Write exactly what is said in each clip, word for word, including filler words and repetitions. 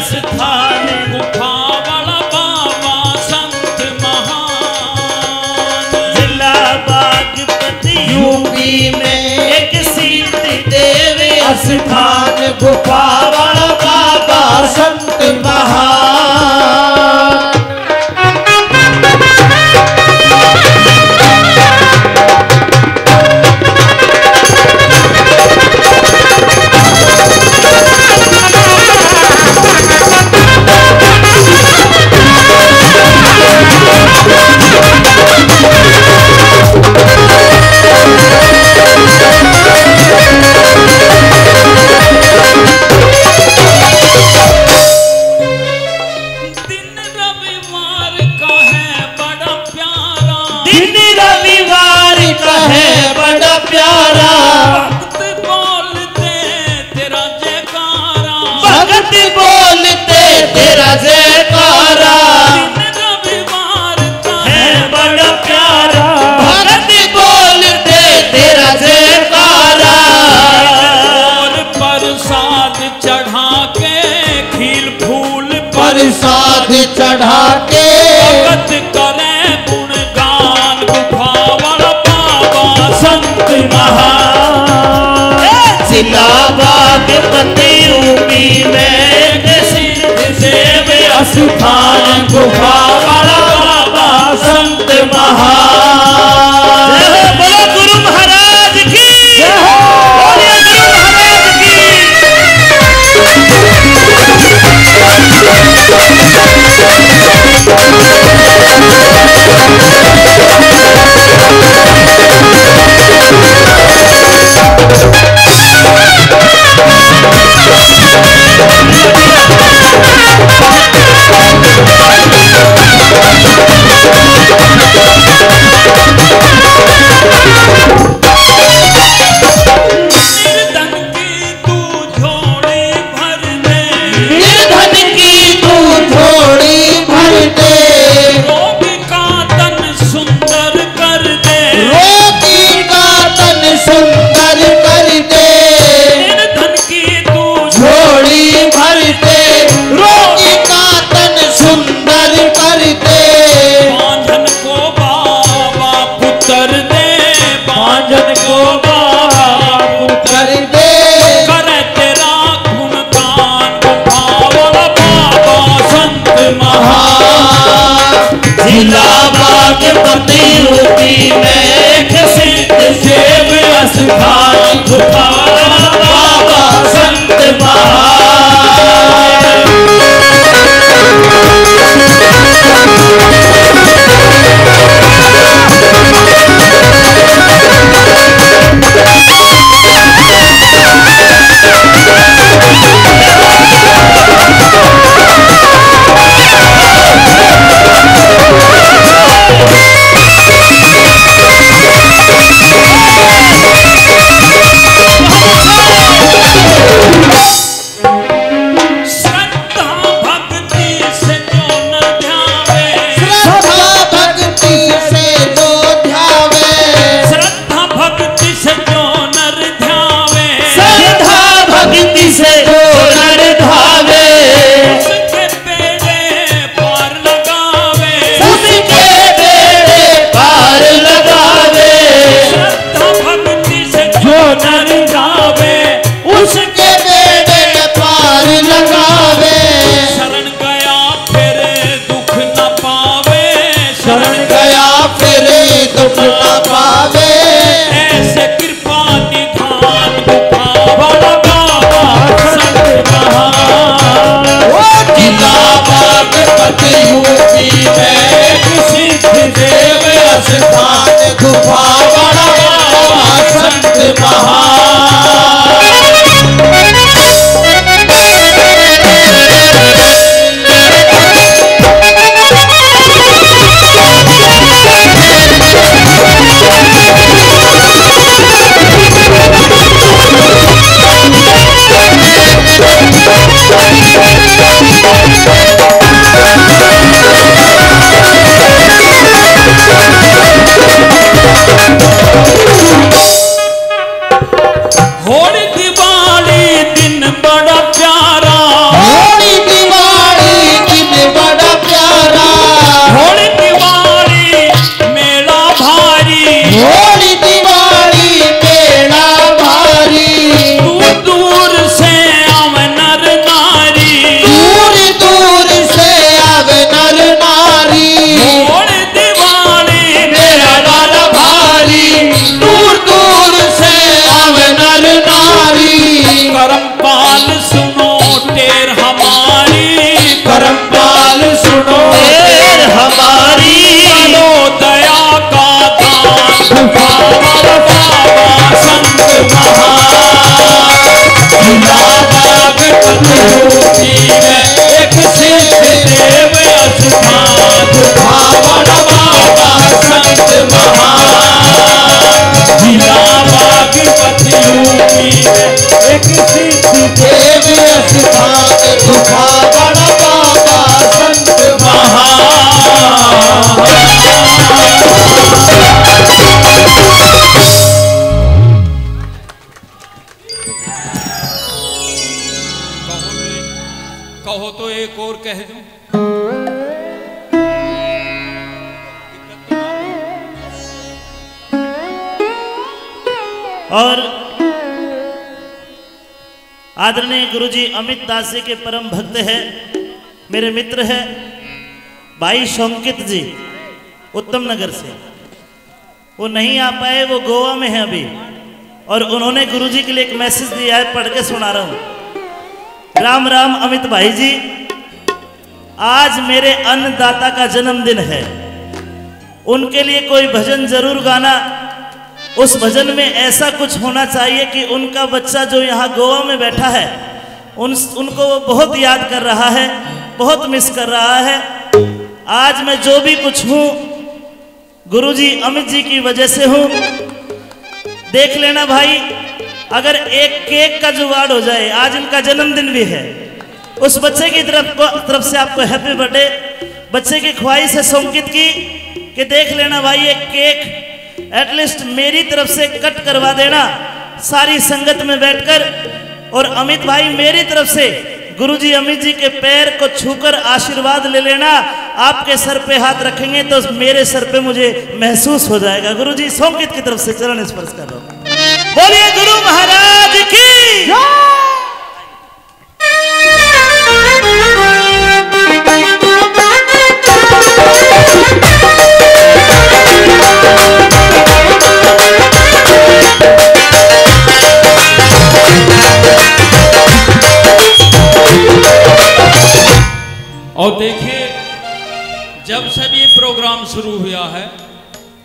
स्थान गुफा वाला बाबा संत महान। जिला बागपत यूपी में एक सिद्ध देव स्थान गुफा वाला बाबा संत महान। दिन रविवार का है बड़ा प्यारा। दिन रविवार का है बड़ा प्यारा। भक्त बोलते तेरा जयकारा। भक्त बोलते तेरा जयकारा। दिन रविवार का है बड़ा प्यारा। भक्त बोलते तेरा जयकारा। और प्रसाद चढ़ा के खील फूल प्रसाद चढ़ा के भगत करे गुणगान गुफा वाला बाबा संत महान। जिला बागपत यूपी में एक सिद्ध देव स्थान गुफा वाला बाबा संत महान। जय हो, बोलो गुरु महाराज की। जय हो। बोलिए गुरु महाराज की। निर्धन की तू झोली भर दे। निर्धन की तू झोली भर दे। रोगी का तन सुंदर कर दे। रोगी का तन सुंदर कर दे। निर्धन की तू झोली भर दे। रोगी का तन सुंदर कर दे। बांझन को बाबा पुत्र दे। बांझन को बाबा पुत्र दे। करे तेरा गुणगान गुफा वाला बाबा संत महान। जिला बागपत यूपी में एक सिद्ध देव स्थान गुफा वाला बाबा संत महान। श्रद्धा भक्ति से जो नर ध्यावे। श्रद्धा भक्ति से जो ध्यावे। श्रद्धा भक्ति से जो नर ध्यावे। श्रद्धा भक्ति से जो नर ध्यावे। उसके बेड़े पार लगावे। उसके बेड़े पार लगावे। श्रद्धा भक्ति से जो नर ध्यावे। उसके बेड़े पार लगावे। शरण गया फिर दुख न पावे। शरण गया फिर दुख न पावे। ऐसे कृपा निधान गुफा वाला बाबा संत महान। ओ जिला बागपत यूपी में एक सिद्ध देव स्थान गुफा वाला बाबा संत महान। बाबा संत महान, इलाहाबाद पतलूनी में एक सिद्ध देव स्थान। भावड़ बाबा संत महान, इलाहाबाद पतलूनी में एक सिद्ध देव स्थान। भावड़ बाबा संत महान। कहो तो, कहो तो एक और कह दूं। और आदरणीय गुरुजी अमित दास जी के परम भक्त है, मेरे मित्र है भाई शोंकित जी, उत्तम नगर से। वो नहीं आ पाए, वो गोवा में है अभी। और उन्होंने गुरुजी के लिए एक मैसेज दिया है, पढ़ के सुना रहा हूँ। राम राम अमित भाई जी, आज मेरे अन्नदाता का जन्मदिन है, उनके लिए कोई भजन जरूर गाना। उस भजन में ऐसा कुछ होना चाहिए कि उनका बच्चा जो यहाँ गोवा में बैठा है, उन, उनको वो बहुत याद कर रहा है, बहुत मिस कर रहा है। आज मैं जो भी कुछ हूँ, गुरुजी अमित जी की वजह से हूँ। देख लेना भाई, अगर एक केक का जुगाड़ हो जाए, आज इनका जन्मदिन भी है, उस बच्चे की तरफ को, तरफ से आपको हैप्पी बर्थडे। बच्चे की ख्वाहिश है शोंकित की कि देख लेना भाई, एक केक एटलीस्ट मेरी तरफ से कट करवा देना, सारी संगत में बैठकर। और अमित भाई, मेरी तरफ से गुरुजी अमित जी के पैर को छूकर आशीर्वाद ले लेना। आपके सर पे हाथ रखेंगे तो मेरे सर पे मुझे महसूस हो जाएगा। गुरुजी शोंकित की तरफ से चरण स्पर्श कर रहा हूं। बोलिए गुरु महाराज की। और देखिए, जब से भी ये प्रोग्राम शुरू हुआ है,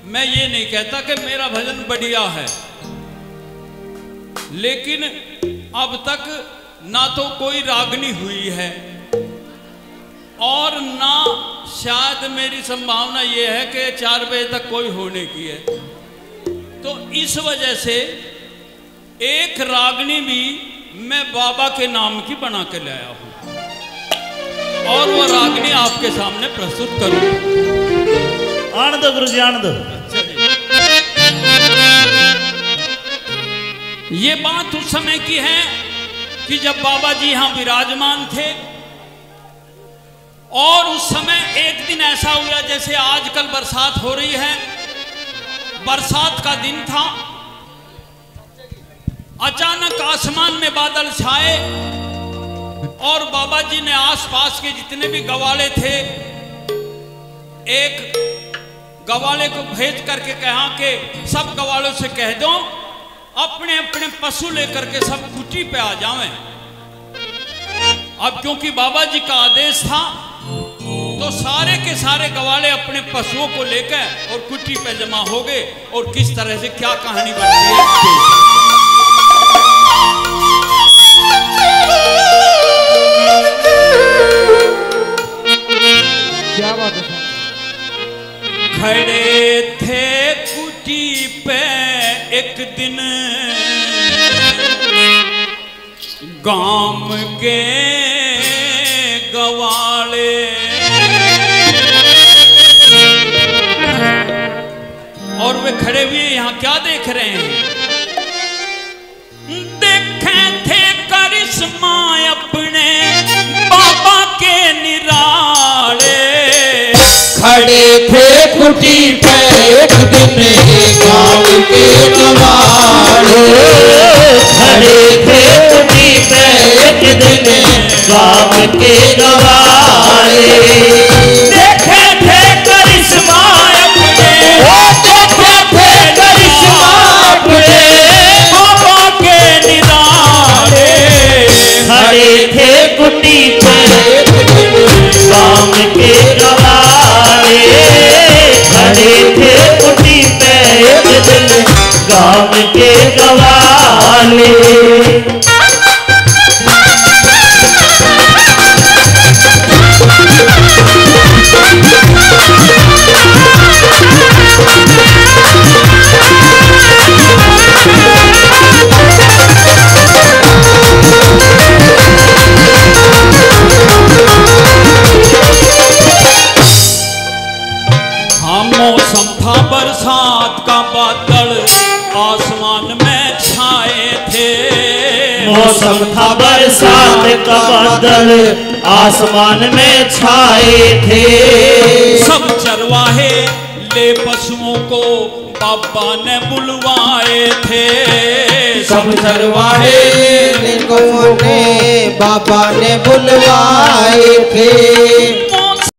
मैं ये नहीं कहता कि मेरा भजन बढ़िया है, लेकिन अब तक ना तो कोई रागनी हुई है और ना शायद मेरी संभावना ये है कि चार बजे तक कोई होने की है। तो इस वजह से एक रागनी भी मैं बाबा के नाम की बना के लाया हूं और वो रागनी आपके सामने प्रस्तुत करूं। आन दो गुरुजी, आन दो। अच्छा जी। ये बात उस समय की है कि जब बाबा जी यहां विराजमान थे और उस समय एक दिन ऐसा हुआ जैसे आजकल बरसात हो रही है, बरसात का दिन था। अचानक आसमान में बादल छाए और बाबा जी ने आसपास के जितने भी गवाले थे, एक गवाले को भेज करके कहा कि सब गवालों से कह दो, अपने अपने पशु लेकर के सब कुटी पे आ जावें। अब क्योंकि बाबा जी का आदेश था, तो सारे के सारे गवाले अपने पशुओं को लेकर और कुटी पे जमा हो गए और किस तरह से क्या कहानी बन रही है। क्या बात है। खड़े थे कुटी पे एक दिन गांव के गवाले। और वे खड़े हुए यहां क्या देख रहे हैं? देखे थे करिश्मा अपने बाबा के निराले। खड़े थे कुटी पे एक दिन गांव के गवाले। खड़े थे कुटी पे एक दिन गांव के गवाले। देखे थे करिश्मा अपने, ओ देखे थे करिश्मा अपने बाबा के निराले। खड़े थे कुटी पे एक दिन गांव के गवाले। खड़े थे कुटी पे एक आसमान में छाए थे। मौसम था बरसात का, बादल आसमान में छाए थे। सब चरवाहे ले पशुओं को बाबा ने बुलवाए थे। सब चरवाहे ने बाबा ने बुलवाए थे।